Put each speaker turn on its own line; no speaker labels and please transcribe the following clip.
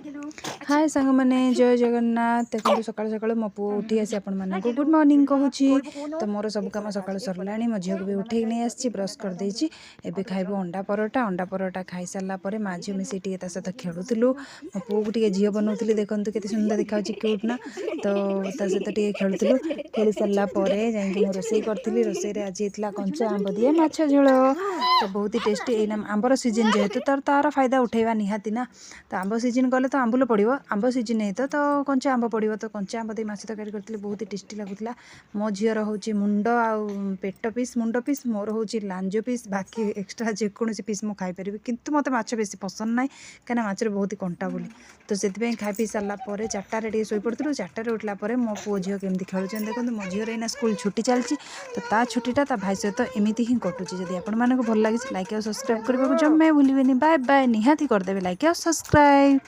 ହାଏ ସାଙ୍ଗମାନେ, ଜୟ ଜଗନ୍ନାଥ। ଦେଖନ୍ତୁ, ସକାଳୁ ସକାଳୁ ମୋ ପୁଅ ଉଠି ଆସି ଆପଣମାନଙ୍କୁ ଗୁଡ଼୍ ମର୍ଣ୍ଣିଂ କହୁଛି। ତ ମୋର ସବୁ କାମ ସକାଳୁ ସରିଲାଣି। ମୋ ଝିଅକୁ ବି ଉଠେଇକି ନେଇ ଆସିଛି, ବ୍ରସ୍ କରିଦେଇଛି। ଏବେ ଖାଇବୁ ଅଣ୍ଡା ପରଟା। ଅଣ୍ଡା ପରଟା ଖାଇସାରିଲା ପରେ ମା ଝିଅ ମିଶିକି ଟିକେ ତା ସହିତ ଖେଳୁଥିଲୁ। ମୋ ପୁଅକୁ ଟିକେ ଝିଅ ବନଉଥିଲି। ଦେଖନ୍ତୁ, କେତେ ସୁନ୍ଦର ଦେଖାଯାଉଛି, କ୍ୟୁଟ୍ ନା? ତ ତା ସହିତ ଟିକେ ଖେଳୁଥିଲୁ। ଖେଳି ସାରିଲା ପରେ ଯାଇକି ମୁଁ ରୋଷେଇ କରିଥିଲି। ରୋଷେଇରେ ଆଜି ହେଇଥିଲା କଞ୍ଚା ଆମ୍ବ ଦିଏ ମାଛ ଝୋଳ। ତ ବହୁତ ଟେଷ୍ଟି। ଏଇନା ଆମ୍ବର ସିଜନ୍ ଯେହେତୁ, ତାର ଫାଇଦା ଉଠେଇବା ନିହାତି ନା। ତ ଆମ୍ବ ସିଜନ୍ ଗଲେ ତ ଆମ୍ବୁଲ ପଡ଼ିବ। ଆମ୍ବ ସିଜନ୍ ହେଇତ ତ କଞ୍ଚା ଆମ୍ବ ପଡ଼ିବ। ତ କଞ୍ଚା ଆମ୍ବ ଦେଇ ମାଛ ତରକାରୀ କରିଥିଲି, ବହୁତ ଟେଷ୍ଟି ଲାଗୁଥିଲା। ମୋ ଝିଅର ହେଉଛି ମୁଣ୍ଡ ଆଉ ପେଟ ପିସ୍, ମୁଣ୍ଡ ପିସ୍। ମୋର ହେଉଛି ଲାଞ୍ଜ ପିସ୍। ବାକି ଏକ୍ସଟ୍ରା ଯେକୌଣସି ପିସ୍ ମୁଁ ଖାଇପାରିବି, କିନ୍ତୁ ମୋତେ ମାଛ ବେଶୀ ପସନ୍ଦ ନାହିଁ, କାହିଁକିନା ମାଛରେ ବହୁତ କଣ୍ଟା ବୋଲି। ତ ସେଥିପାଇଁ ଖାଇ ପିଇ ସାରିଲା ପରେ 4ଟାରେ ଟିକେ ଶୋଇପଡ଼ିଥିଲୁ। 4ଟାରେ ଉଠିଲା ପରେ ମୋ ପୁଅ ଝିଅ କେମିତି ଖେଳୁଛନ୍ତି ଦେଖନ୍ତୁ। ମୋ ଝିଅର ଏଇନା ସ୍କୁଲ ଛୁଟି ଚାଲିଛି, ତ ତା ଛୁଟିଟା ତା ଭାଇ ସହିତ ଏମିତି ହିଁ କଟୁଛି। ଯଦି ଆପଣମାନଙ୍କୁ ଭଲ ଲାଗିଛି, ଲାଇକ୍ ଆଉ ସବସ୍କ୍ରାଇବ୍ କରିବାକୁ ଜମା ଭୁଲିବେନି। Bye bye. ନିହାତି କରିଦେବେ ଲାଇକ୍ ଆଉ ସବସ୍କ୍ରାଇବ୍।